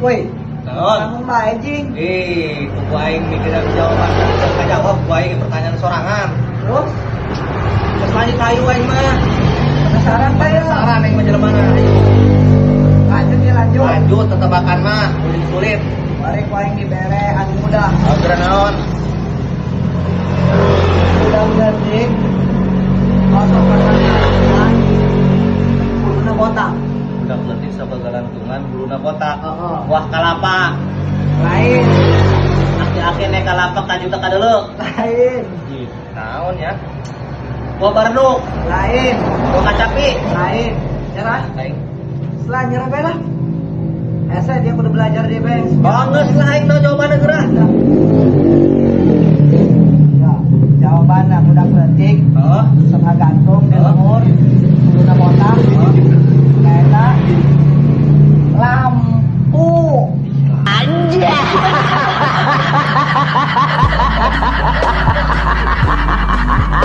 Woi, Naon? Lamun bae, jing. Eh, ku aing mikir jawaban, bisa jawab ku aing pertanyaan sorangan. Terus? Terus lanjut, ayo aing mah. Penasaran bae ya? Penasaran aing mah jelema, ayo. Lanjut ya, lanjut. Lanjut, tetebakan mah, sulit sulit. Mari ku aing dibere anu mudah. Oh, kira naon? Budak leutik osok kagalantungan, buluna botak. Budak leutik sok galantungan, buluna botak. Heeh. Buah kalapa. Lain. Aki-aki naik kalapa kaju teu kadeuleu. Lain. Naon ya? Buah bareduk. Lain. Buah kacapi. Lain. Nyerah? Aing. Setelah nyerah bae lah. Ese dia kudu belajar dia beng. Oh, geus lah, aing tau jawabanna geura. Ya, jawabannya budak leutik Oh. sok ngagantung di lembur, buluna botak. Nah, eta lampu.